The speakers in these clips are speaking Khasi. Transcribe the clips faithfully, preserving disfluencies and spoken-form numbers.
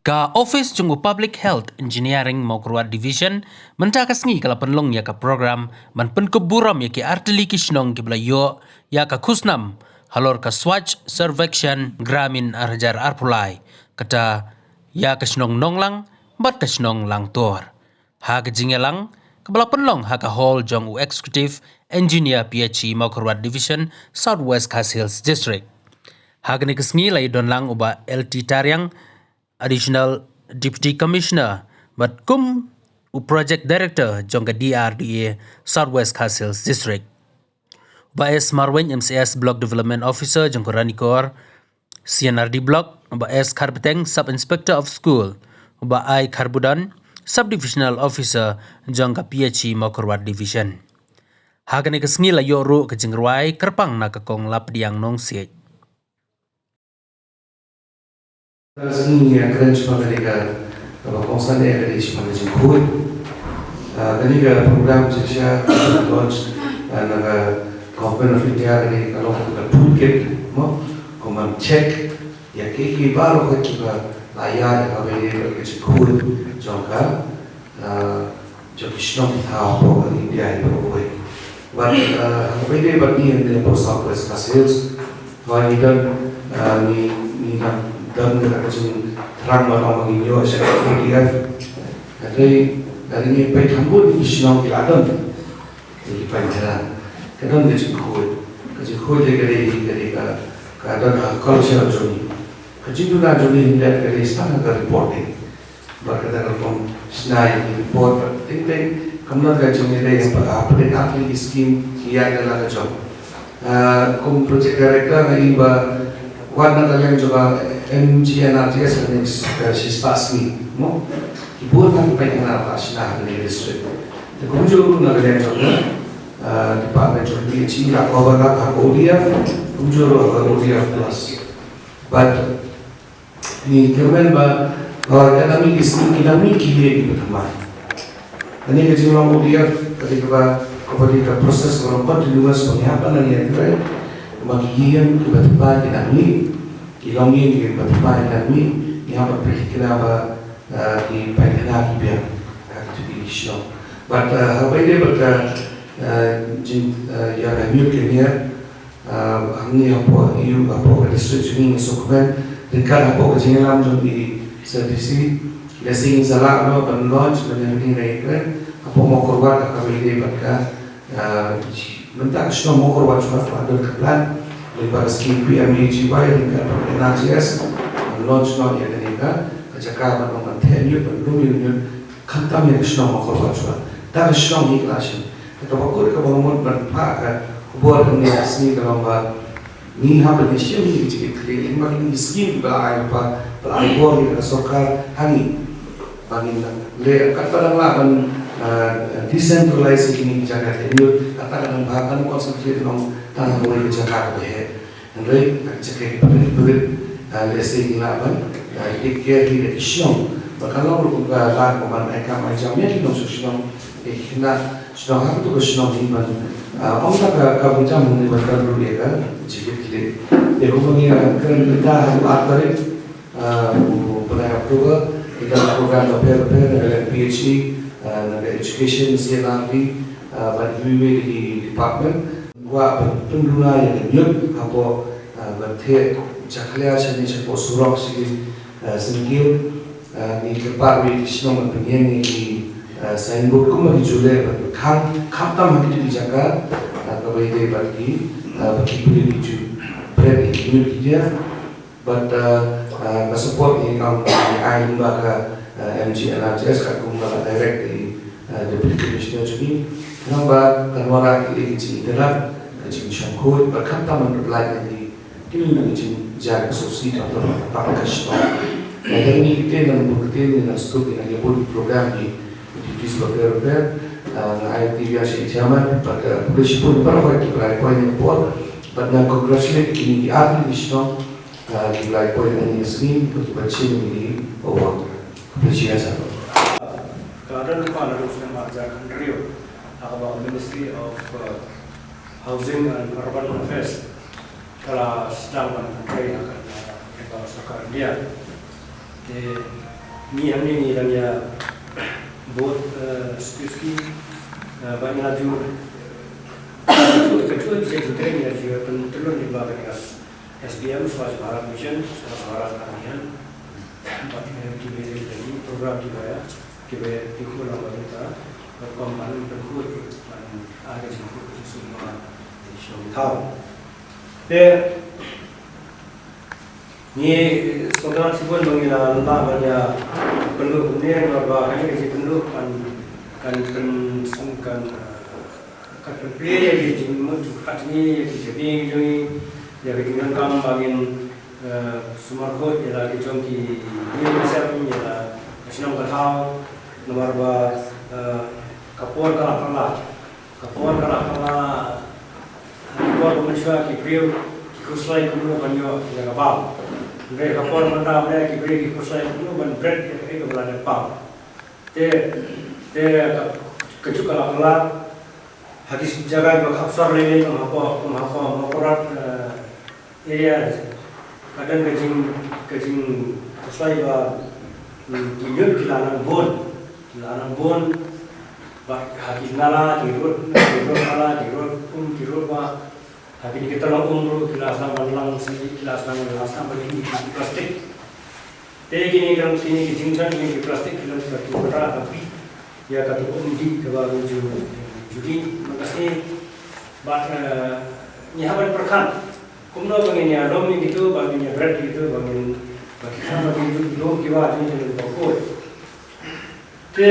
Ka office jong u Public Health Engineering Mawkyrwat Division mynta ka sngi ka la pynlong ïa ka program ban pynkup burom ïa ki artylli ki shnong kiba la ïoh ïa ka khusnam halor ka Swachh Survekshan Gramin ar hajar arphew lai, kata ïa ka shnong Nonglang bad ka shnong Langtor. Ha ka jingïalang kaba la pynlong ha ka hall jong u Executive Engineer P H E Mawkyrwat Division, South West Khasi Hills District. Ha kane ka sngi la ïadon lang u Bah L T Tariang, Additional Deputy Commissioner bad kum u Project Director jong ka D R D A, South West Khasi Hills District. Bah S Marwein, M C S Block Development Officer jong ka Ranikor C and R D Block, Bah S Kharbeteng, Sub Inspector of School, Bah I Kharbudon, Sub Divisional Officer jong ka P H E Mawkyrwat Division. Ha kane ka sngi la ïoh ruh ka jingrwai kyrpang na ka Kong Lapdiang Nongsiej. Ka sngi ngi ïakren shaphang kane ka, kaba kongsan eh ka dei shaphang ka jingkhuid. Ah, kane ka program jingshisha ka launch, ah, na ka Government of India, ka dei ka long ka toolkit, mo, kumba check ïa kiei kiei baroh kiba la ïaid ha kaba ïadei bad ka jingkhuid jong ka, ah, jong ki shnong ki thaw hapoh ka India hi baroh kawei. Bad, ah, ha kaba ïadei bad ngi hangne hapoh South West Khasi Hills, hooid ngi don, ah, ngi, ngi don, don ka jingthrang ba long ba ngin ïoh sha ka O D F. Hynrei lada ngi peit kham bun ki shnong ki la don ïa ki paidbah. Ka don ka jingkhuid, ka jingkhuid ka dei, ka dei ka, ka don ha culture jong ngi. Ka jingduna jong ngi hynrei ka dei tang ha ka reporting. Bad kata ka rukom shna ïa ki report, bad teng teng kumno ka jingïadei hapdeng, hapdeng ki scheme ki ïaid da la ka jong. Ah, kum project director nga i ba wan na ka liang jong ka M G N R G S ha kane ka shispah sngi, mo. Ki bun na ki paidbah ba shna ha kane ka district. Te kumjuh ruh na ka liang jong ka, ah, department jong ka P H E la cover la ka O D F, kumjuh ruh ka O D F plus. Bad ngi kyrmen ba, ba ka dang mih ki sngi, ki dang mih ki ïing kiba thymmai. Kane ka jinglong O D F ka dei kaba, kaba dei ka process kaba long continuous ba ngi hap ban nang ïatrei. Ba ki ïing kiba thymmai ki dang mih, ki longïing kiba thymmai ki dang mih, ngi hap ban pyrkhat ba, eh, ki paikana ki biang ha kito ki shnong. Bad, eh, ha kaba ïadei bad ka, eh, jing, eh, ïa ka ñiut ka ñiar, Ah, hangne hapoh, ïa, hapoh ka district jong ngi, ngi sngewkmen ryngkat hapoh ka jingïalam jong i C D C, lehse ngin sa lah noh ban launch, ban ïa, ban ïakren hapoh Mawkyrwat ha kaba ïadei bad ka, ah, mynta ka shnong Mawkyrwat Jowat ka don ka plan lyngba ka skim P M A G Y ryngkat bad N R G S ban launch noh ïa kane ka, ka jaka ban ong ban theh ñiut, ban lum ïa ñiut, khamtam ïa ka shnong Mawkyrwat Jowat. Ta ka shnong hi ka la shem. Te kaba kut kaba ngan mut ban phah ka khubor hangne ha ka sngi ka long ba ngi hap ban ïashem ïa ki jingkitkhlieh lyngba kine ki skim ba la ai, ba la ai bor ïa ka sorkar ha ngi. Ba ngin leh katba dang lah ban, ah, decentralize ïa kine ki jaka theh ñiut, kata ka dang bha, kan concentrate long tang ha kawei ka jaka kaba heh. Hynrei ha ki jaka kiba rit, kiba rit, ah, lehse ngi lah ban, ah, take care hi da ki shnong. Ba ka long ruh ka lad ban ai kam ai jam ïa ki nongshong shnong, ïa ki khynnah shnong ha kato ka shnong hi ban, ah, ym tang ka, ka bynta mynta ban don ruh ïa ka jingkitkhlieh. Ïa kumba ngi ïakren mynta ha u ar tarik, ah, u bnai October, ngi don program bapher bapher na ka liang P H E, ah, na ka education, C and R D, ah, bad kiwei kiwei ki department. Kwah ban pynduna ïa ka ñiut hapoh, ah, ban theh jakhlia shane shapoh surok sha ki, ah, syngkien, ah, ngi kyrpad ruh ïa ki shnong ban pynïeng ïa ki, ah, signboard kumba ki ju leh ban khang, khamtam ha kito ki jaka, ah, kaba ïadei bad ki, ah, ba ki briew ki ju bret ïa ki ñiut ki diah. Bad, uh, uh, ka support ngi kam ngi ai lyngba ka, uh, M G N R G S, ka kum ba la direct i, uh, Deputy Commissioner jong ngi. Khnang ba kan wanrah ïa ki jingïatylli, ka jingshongkhuid, bad khamtam ban reply ïa ki, Kine ki jingjia ki sngewsih kaba tang ka shnong. Lada ngi ktien, ngi bun ktien, ngi la sdang, ngi la ïa bun program, ki activities bapher bapher. Nga ai kti ïa shi chairman bad khublei shibun baroh kiba la ïa poi ha kane ka por. Bad nga congratulate kine ki artylli ki shnong kiba la ïa poi ha kane ka sngi bad kiba shim ïa kine ki award. Khublei shibun. Ka don lypa naduh u snem ar hajar khathynriew ha kaba ka Ministry of Housing and Urban Affairs ka la sdang ban pyntrei ha ka, ha ka sorkar India. Te ngi hangne ngi dang ïa bud, eh, suki suki, eh, ba ngi la ju, ka ju, ka ju, ka ju, ka ju, ka ju, ka ju, ka ju, ka ju, ka ju, ka ju, ka ju, ka ju, S B M, Swachh Bharat Mission, Swachh Bharat Abhiyan, bad kiba ïadei bad ki program kiba ïa, kiba ïa, ki khun lang bad kita, bad kum ban pynkhuid, ban ai ka jingkhuid ka jingsuk ba, ki shnong ki thaw. Te, ngi sngewtynnat shibun ba ngi la lah ban ïa pynduh kumne, namar ba kane ka jingpynduh kan, kan pyn, kan, eh, Ka pynplie ïa ki jingmut jingpyrkhat jong ngi, ïa ki jingmut jong ngi, ïa ki jingdonkam ba ngin, eh, sumar khuid ïa la ki jong ki ïing ki sem, ïa la ka shnong ka thaw, namar ba, eh, ka por ka la pynlait, ka por ka la pynlait, ha ki por ba mynshuwa ki briew ki khuslai kumno ban ïoh ïa ka bam. Hynrei ka por mynta mynne ki briew ki khuslai kumno ban bret ïa kaei kaba la dep bam. Te, te ka, ka juk ka la pynlait ha ki jaka kiba khapsor lei lei kum hapoh, kum hapoh Mawkyrwat, eh, area. Ka don ka jing, ka jingkhuslai ba, mm, ki ñiut ki la nang bun, ki la nang bun. Bad ha ki nala, ki rud, ki rud nala, ki rud um, ki rud wah. Ha kine ki tyllong um ruh ki la sdang ban lang sha, ki la sdang, la sdang ban ïa ki plastik. Te kine ki, kine ki jingthrang, kine ki plastik ki long ka, ki kynrah ka phi ïa ka tu um dih kaba ju, ju dih. Mynta ka sngi bad, eh, ngi hap ban pyrkhat kumno ba ngin ïa lum ïa kitu, ba ngin ïa bret ïa kitu, ba ngin, ba ki khnang ba ki lum, lum ki wah jong ngi ba khuid. Te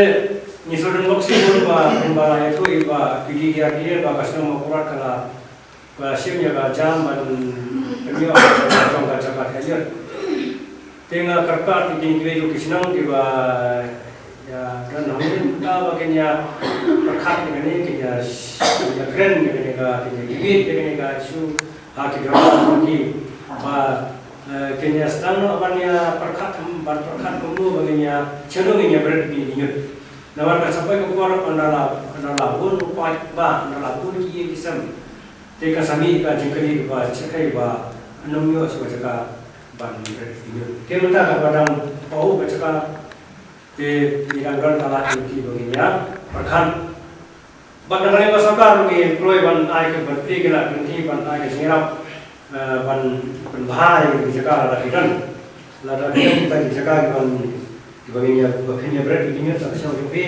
ngi shu don bok shibun ba, ba la ïathuh ïa ba P D D R D A ba ka shnong Mawkyrwat ka la Ba shim ïa ka jam ban pynïoh ka jong ka jaka thaiñ. Te nga kyrpad ïa kine kiwei ki shnong kiba ïa don hangne mynta ba kin ïa pyrkhat ïa kane, kin ïa, kin ïa kren ïa kane ka, kin ïa debate ïa kane ka issue ha ki dong ki ba, eh, kin ïa sdang noh ban ïa pyrkhat, ban pyrkhat kumno ba ngin ïa, shano ngin ïa bret ïa kine ki ñiut. Namar ka sa poi ka por ynda la, ynda la bun u paidbah, ynda la bun ki ïing ki sem. Te ka sa mih ka jingkylli kaba shyrkhei ba ym ïoh shuh ka jaka ban bret ïa ki ñiut. Te mynta kaba dang paw ka jaka te ngi dang don ka lad lynti ba ngin ïa pyrkhat. Bad na ka liang ka sorkar ruh ngi kloi ban ai ka, ban plie ka lad lynti ban ai ka jingïarap, eh, ban pynbha ïa ki jaka lada ki don. Lada ki don kita ki jaka ki ban Kiba ngin ïa, ba phin ïa bret ïa ki ñiut na ka shnong jong phi.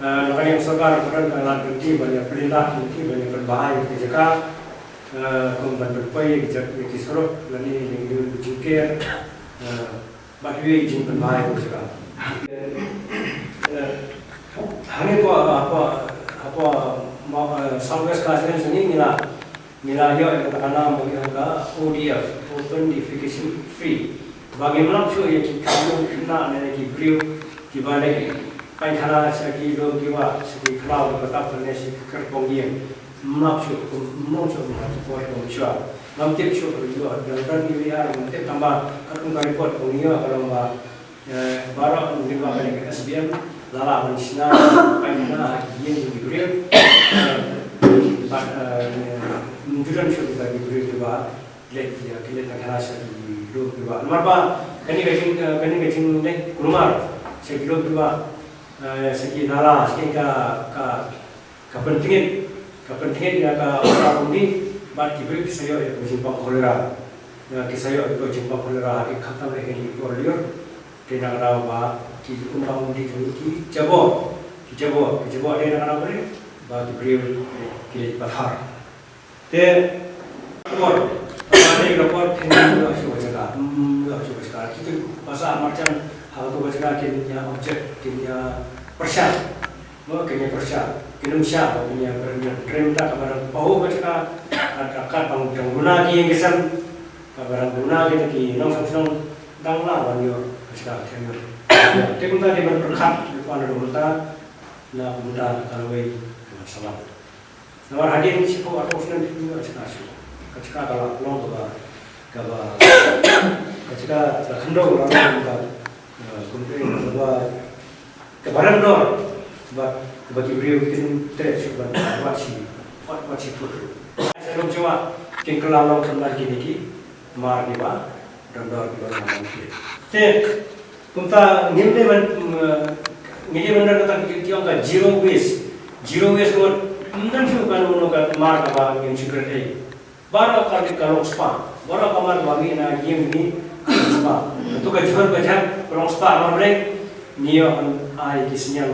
Eh, na ka liang sorkar ka don ka lad lynti ban ïa plie lad lynti ban ïa pynbha ïa ki jaka, eh, kum ban pynpoi ïa ki jak-, ïa ki surok lane ïa ki jingker, eh, bad ïa ki jingpynbha ïa ki jaka. Eh, hangne hapoh, hapoh, hapoh, eh, South West Khasi Hills ngi la Ngi la ïoh ïa ka takna ba ngi ong ka O D F, Open Defecation Free. Ba ngim lap shuh ïa ki khynnah ne ki briew kiba leit paikhana sha ki lum ki wah, sha ki khlaw kiba tap ne sha ki kyrpong ïing. Ngim lap shuh, ngim lap shuh, ngim lap shuh, ngim lap shuh. Ngam tip shuh ïoh dang dang ïoh ïa, ngam tip tang ba katkum ka report ba ngi ïoh ka long ba Eh, baroh ngi ba kane ka S B M la lah ban shna, ban shna ha ki ïing ki briew. Eh, bad, eh, ngi ju don shuh kita ki briew kiba leit, ïa, ki leit paikhana sha ki lum kiba. Namar ba kane ka jing, eh, kane ka jingleit kulmar sha ki lum kiba, eh, sha ki nala, sha ki ka, ka Ka pyntngit, ka pyntngit ïa ka para bymdih bad ki briew ki sa ïoh ïa ka jingpang cholera. Ïa ki sa ïoh ïa ka jingpang cholera ha ki khamtam lehkai ki por lyiur. Te na ka daw ba ki para bymdih jong ngi ki jabor, ki jabor, ki jabor, te na ka daw ba ba ki briew ki leit pathar. Te por, ba dei ka por phin ïoh shuh ka jaka, ym ïoh shuh ka jaka. Kitu ba sah marjan ha katu ka jaka kin ïa object, kin ïa pyrshah. Mo, kin ïa pyrshah, kin ym shah ba kin ïa pyrshah. Hynrei mynta kaba dang paw ka jaka, ka, ka, ka bang dang duna ki ïing ki sem. Kaba ran duna kita ki nongshong shnong dang lah ban ïoh ka jaka ka ïoh. Te kumta dei ban pyrkhat ïa ka na kumta na kumta ka lawei ka sawan. Namar hadien shiphew arphew snem ki ïoh ka jaka shu ka jaka ka la long kaba kaba ka jaka ka khyndew la long kaba kumta kaba Ka barang dor ba ba ki briew kin treh shuh ban wat shi wat wat shi put. Sa long jua kin kylla long kylla kine ki mar ki ba don dor ki ba don dor ki. Te kumta ngim dei ban ngim dei ban don kata ki ong ka zero waste. Zero waste ngot ngam shu ka no ka mar ka ba ngim shu kret ei. Baroh ka ka long spa. Baroh ka mar ba ngi na ïing ngi ka long spa. Tu ka jhur ka jhur ka long spa mar brek ngi ïoh ai ki sinyal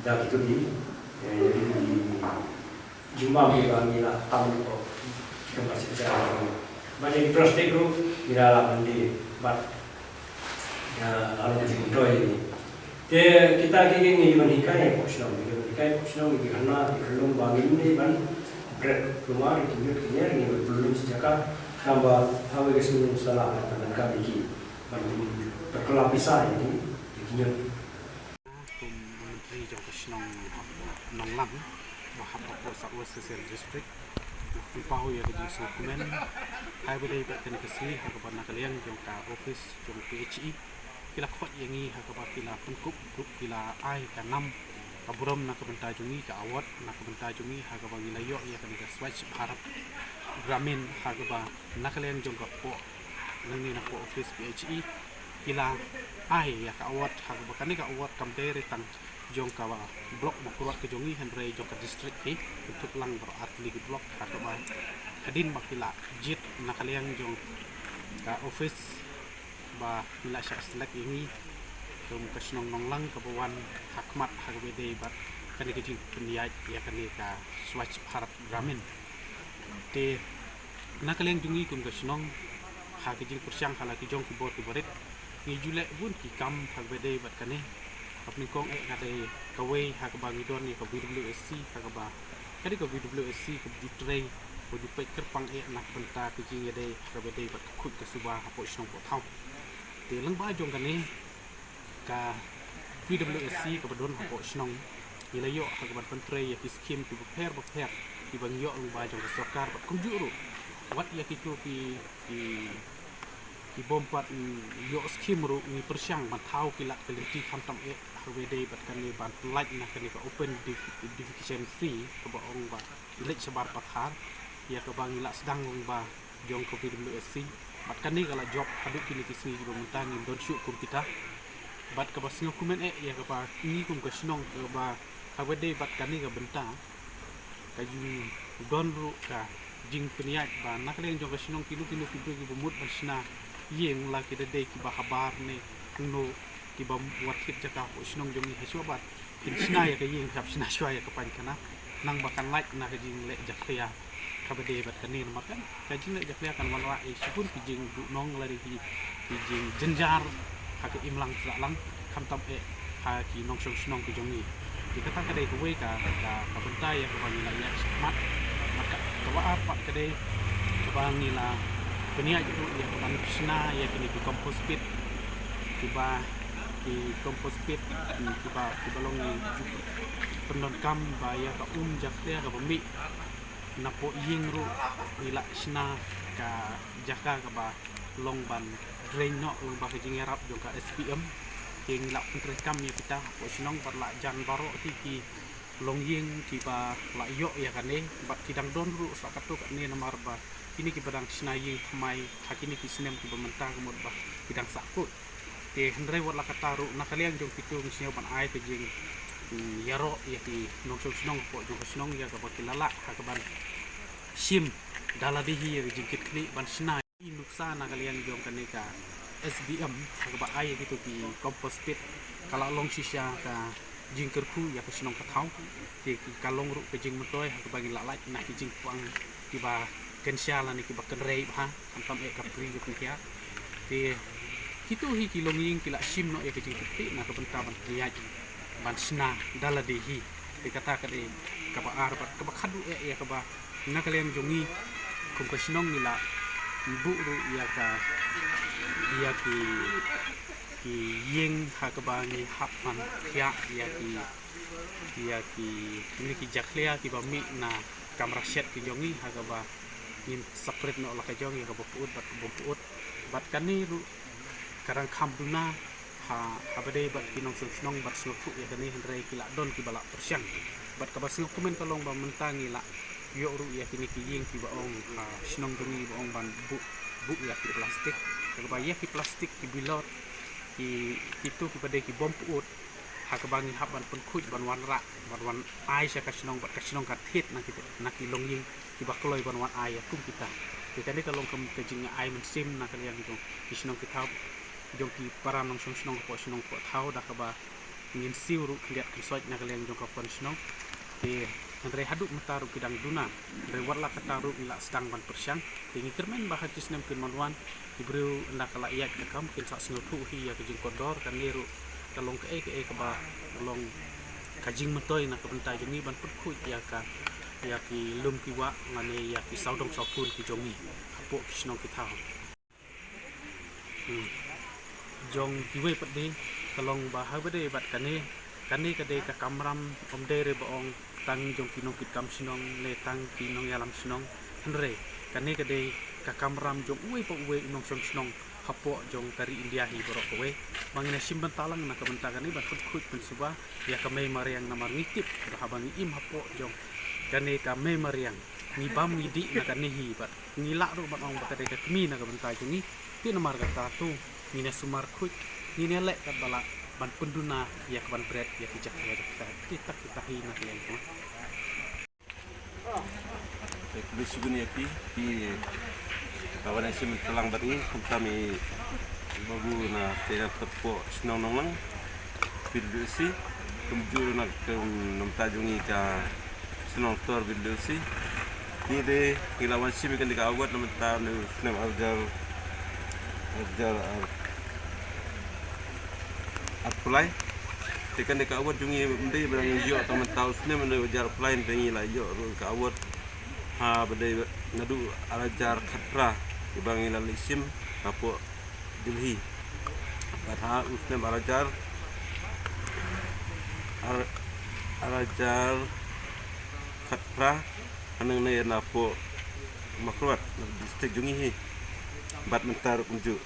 da kitu ki. Eh, jadi ki jumam ki ba ngi la tam ko. Kita masih jalan. Ba jadi plastik tu ngi la la mandi. Ba Ya, lalu ka jingmyntoi ni. Te kita ki ngi ban hikai hapoh shnong, ngi ban hikai hapoh shnong, ngi hana ngi khlem ba ngi ni ban bret rumah ngi ki ñiut ki ñiar ngi ban pynlum sha jaka. Tangba ha kawei ka sngi sa lah ban pyndonkam ïa ki ban pynkylla pisa ïa ki ïa ki ñiut. Kum u Myntri jong ka shnong Nonglang ba hap hapoh South West Khasi Hills District, u pynpaw ïa ka jingsngewkmen ha kaba dei bad kane ka sngi ha kaba na ka liang jong ka office jong P H E ki la khot ïa ngi ha kaba ki la pynkup ruh ki la ai ka nam ka burom na ka bynta jong ngi, ka award na ka bynta jong ngi ha kaba ngi la ïoh ïa kane ka Swachh Bharat Gramin ha kaba na ka liang jong ka poh nangne na poh office P H E ki la ai ïa ka award ha kaba kane ka award kam dei re tang jong ka block Mawkyrwat ka jong ngi hynrei jong ka district hi kynthup lang baroh artylli ki block ha kaba hadien ba ki la jied na ka liang jong ka office ba ngi la shah select ïa ngi kum ka shnong Nonglang kaba wan ha khmat ha kaba dei bad kane ka jingpynïaid ïa kane ka Swachh Bharat Gramin. Te na ka liang jong ngi kum ka shnong ha ka jingpyrshang ha la ki jong ki bor ki barit ngi ju leh bun ki kam ha kaba dei bad kane. Kaba nyngkong eh ka dei kawei ha kaba ngi don ïa ka V W S C ha kaba ka dei ka V W S C kaba ju trei ba ju peit kyrpang eh na ka bynta ka jingïadei ha kaba dei bad ka khuid ka suba hapoh shnong poh thaw. Te lyngba jong kane ka V W S C kaba don hapoh shnong ngi la ïoh ha kaba pyntrei ïa ki skim kiba pher ba pher kiba ngi ïoh lyngba jong ka sorkar bad kumjuh ruh wat ïa kitu ki ki ki bym pat ïoh skim ruh ngi pyrshang ban thaw ki lad ka lynti khamtam eh ha kaba dei bad kane ban pyllait na kane ka open def- defecation free kaba ong ba ngi leit shabar pathar ïa kaba ngi la sdang lyngba jong ka V W S C bad kane ka la jop haduh kine ki sngi kiba mynta ngim don shuh kum kita. Bad kaba sngewkmen eh ïa kaba ngi kum ka shnong kaba ha kaba dei bad kane ka bynta ka ju don ruh ka jingpynïaid ba na ka liang jong ka shnong kino kino ki briew kiba mut ban shna ïing la ki da dei kiba habar ne kumno kiba wat thied jaka hapoh shnong jong ngi ha shuwa bad phin shna ïa ka ïing phin hap shna shuwa ïa ka painkhana nang ba kan lait na ka jingleh jakhlia kaba dei bad kane namar kan ka jingleh jakhlia kan wanrah ïa shibun ki jingduhnong lane ki ki jingjynjar ha ka imlang sahlang khamtam eh ha ki nongshong shnong ki jong ngi. Te kata ka dei kawei ka ka ka bynta ïa kaba ngi la ïaid shakhmat. Bad ka kaba ar pat ka dei kaba ngi la pynïaid ruh ïa kaban shna ïa kine ki compost pit kiba ki compost pit kiba kiba long ngi ju pyndonkam ba ïa ka um jakhlia kaba mih napoh ïing ruh ngi la shna ka jaka kaba long ban drain noh lyngba ka jingïarap jong ka S P M. Te ngi la pyntreikam ïa kita hapoh shnong bad la jan baroh hi ki longïing kiba la ïoh ïa kane bad ki dang don ruh sa katto katne namar ba kine kiba dang shna ïing thymmai ha kine ki snem kiba mynta ka mut ba ki dang sahkut. Te hynrei wat la katta ruh na ka liang jong kitu ngi sngew ban ai ka jing mm, ïaroh ïa ki nongshong shnong hapoh jong ka shnong ïa kaba ki la lah ha kaban shim da lade hi ïa ka jingkitkhlieh ban shna ïa nuksa na ka liang jong kane ka S B M ha kaba ai ïa kitu ki compost pit ka la long shisha ka jingkyrkhu ïa ka shnong ka thaw. Te ka long ruh ka jingmyntoi ha kaba ngi la lait na ki jingpang kiba kynsha lane kiba kynrei bha khamtam eh ka pri ka pynkhia. Te kitu hi ki longïing ki la shim noh ïa ka jingkitkhlieh na ka bynta ban pynïaid ban shna da lade hi. Te kata ka dei kaba ar bad kaba khadduh eh ïa kaba na ka liang jong ngi kum ka shnong ngi la Buh ruh ïa ka, ïa ki, ki ïing ha kaba ngi hap ban thiah ïa ki, ïa ki, kine ki jakhlia kiba mih na kamra shet ki jong ngi ha kaba ngin separate noh la ka jong ïa kaba pyut bad ka bym pyut. Bad kane ruh ka dang kham duna ha, haba dei bad ki nongshong shnong bad sngewthuh ïa kane, hynrei ki la don kiba la pyrshang. Bad kaba sngewkmen ka long ba mynta ngi la ïoh ruh ïa kine ki ïing kiba ong, ha, shnong jong ngi ba ong ban buh, buh ïa ki plastik. Kaba ïa ki plastik ki bilor, ki, kito kiba dei ki bym pyut, ha kaba ngi hap ban pynkhuid ban wanrah, ban wan ai sha ka shnong bad ka shnong ka thied na ki, na ki longïing kiba kloi ban wan ai ïa kum kita. Te kane ka long ka, ka jingai mynsiem na ka liang jong ki shnong ki thaw, jong ki para nongshong shnong hapoh shnong hapoh thaw, da kaba ngin siew ruh khyndiat khynsoit na ka liang jong ka pon shnong. Te hynrei haduh mynta ruh ki dang duna, hynrei wat la katta ruh ngi la sdang ban pyrshang. Te ngi kyrmen ba ha ki snem kin wan wan, ki briew ynda ka la ïaid ka kam kin sa sngewthuh hi ïa ka jingkordor. Kane ruh ka long kaei kaei kaba long ka jingmyntoi na ka bynta jong ngi ban pynkhuid ïa ka, ïa ki lum ki wah lane ïa ki sawdong sawkun ki jong ngi hapoh ki shnong ki thaw. Hmm. Jong kiwei pat de ka long ba haba dei bad kane, kane ka dei ka kamram, ym dei re ba ong tang jong ki nongkitkam shnong ne tang ki nongïalam shnong, hynrei kane ka dei ka kamram jong uwei pa uwei u nongshong shnong hapoh jong ka ri India hi baroh kawei. Ba ngin ïa shim bynta lang na ka bynta kane ban pynkhuid pynsuba ïa ka mei mariang, namar ngi tip ba haba ngi im hapoh jong kane ka mei mariang, ngi bam ngi dih na kane hi bad ngi lah ruh ban ong ba ka dei ka kmie na ka bynta jong ngi. Te namar kata to ngin ïa sumar khuid, ngin ïa leh katba lah ban pynduna ïa ka ban bret ïa ki jakhlia jakhlia kita kita hi na ka liang jong ngi. Te khublei shibun ïa phi, phi ba wan ïa shim bynta lang bad ngi, kumta me babu na te na tep hapoh shnong Nonglang, P W C, kumjuh na ka namta jong ngi ka shnong Tor P W C. Ngi te ngi la wan shim ïa kane ka award na mynta na u snem ar hajar, ar hajar ar arphew lai. Te kane ka award jong ngi ym dei ba ngi ïoh tang mynta u snem, ym dei u jar arphew lai, te ngi la ïoh ruh ka award ha ba dei naduh ar hajar khatphra, ba ngi la leit shim hapoh Delhi. Bad ha u snem ar hajar, ar, ar hajar khatphra, hangne na hapoh Mawkyrwat, na district jong ngi hi. Bad mynta ruh kumjuh.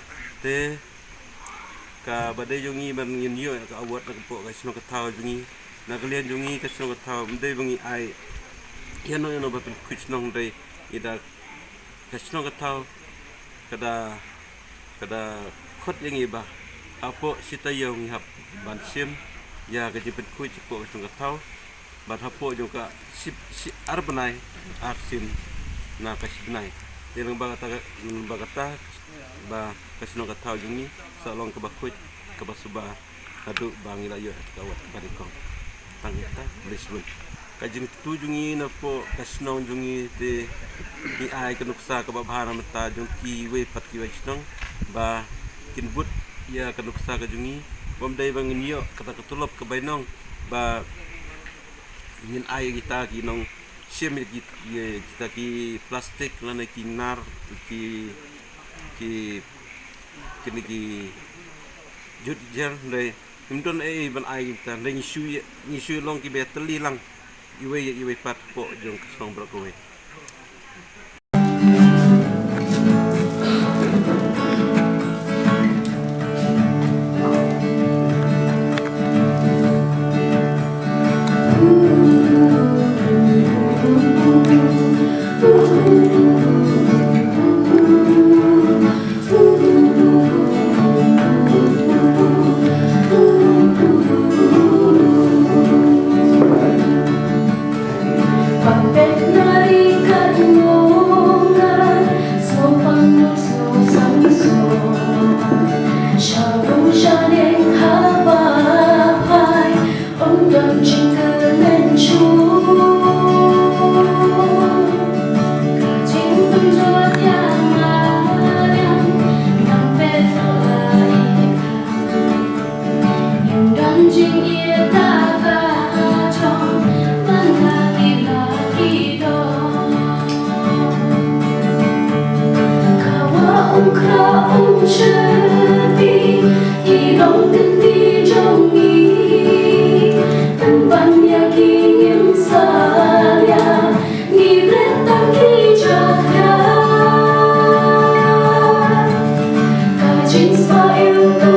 Te kaba dei jong ngi ban ngin ïoh ka award na ka hapoh ka shnong ka thaw jong ngi. Na ka liang jong ngi ka shnong ka thaw ym dei ba ngi ai ïano ïano ba pynkhuid shnong, ym dei, ïa da ka shnong ka thaw ka da, ka da khot ïa ngi ba hapoh shi taïew ngi hap ban shim ïa ka jingpynkhuid hapoh ka shnong ka thaw. Bad hapoh jong ka shi, shi ar bnai ar shim na ka shi bnai. Te lyngba kata, lyngba kata ba ka shnong ka thaw jong ngi sa long kaba khuid kaba suba haduh ba ngi la ïoh ka award kaba nyngkong. Tang kata, khublei shibun. Ka jingkyntu jong ngi na hapoh ka shnong jong ngi te ngi ai ka nuksa kaba bha na bynta jong kiwei pat kiwei shnong ba kin bud ïa ka nuksa ka jong ngi. Bym dei ba ngin ïoh kata ka tulop ka bainong ba ngin ai kita ki nongshim ïa ki, ïa kita ki plastik lane ki nar, ki, ki, kine ki jut jer, ym dei, ngim don ei ei ban ai kita, ym dei, ngi shu ïa, ngi shu long kiba ïatylli lang iwei ïa iwei pat hapoh jong ka shnong baroh kawei. Sha phi, ki long kyntien jong ngi, pynban ïa ki ngim salia, ngi bret tang ki jakhlia. Ka jingspah ïa ka